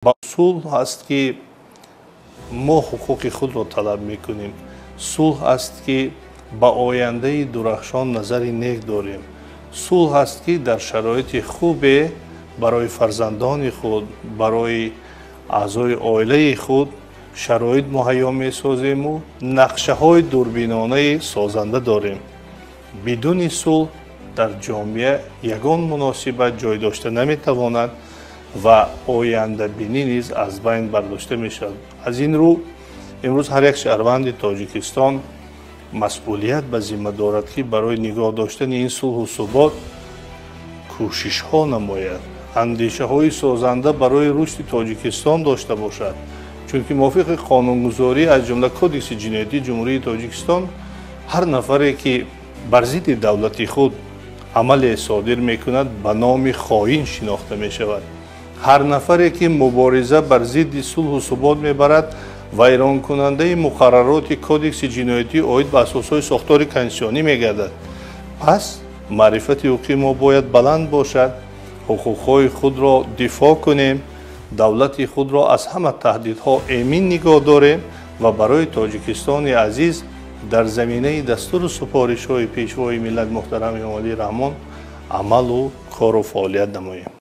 Ба сулҳ аст, ки мо ҳуқуқи худро талаб мекунем. Сулҳ аст, ки ба ояндаи дурахшон назари нек дорем. Сулҳ аст, ки дар шароити хубе барои фарзандони худ, барои аъзои оилаи худ шароит муҳайё месозему нақшаҳои дурбинонаи созанда дорем. Бидуни сулҳ дар ҷомеа ягон муносибат ҷой дошта наметавонад ва ояндабинӣ низ аз байн бардошта мешавад. Аз ин рӯ имрӯз ҳар як шаҳрванди Тоҷикистон масъулият ба зимма дорад, ки барои нигоҳ доштани ин сулҳу субот кӯшишҳо намояд, андешаҳои созанда барои рушди Тоҷикистон дошта бошад, чунки мувофиқи қонунгузорӣ, аз ҷумла Кодекси ҷиноятии Ҷумҳурии Тоҷикистон, ҳар нафаре, ки бар зидди давлати худ амале содир мекунад, ба номи хоин шинохта мешавад. Ҳар нафаре, ки мубориза бар зидди сулҳу субот мебарад, вайронкунандаи муқаррароти Кодекси ҷиноятӣ оид ба асосҳои сохтори конститутсионӣ мегардад. Пас маърифати ҳуқуқии мо бояд баланд бошад, ҳуқуқҳои худро дифоъ кунем, давлати худро аз ҳама таҳдидҳо эмин нигоҳ дорем ва барои Тоҷикистони азиз дар заминаи дастуру супоришҳои Пешвои миллат муҳтарам Эмомалӣ Раҳмон амалу кору фаъолият намоем.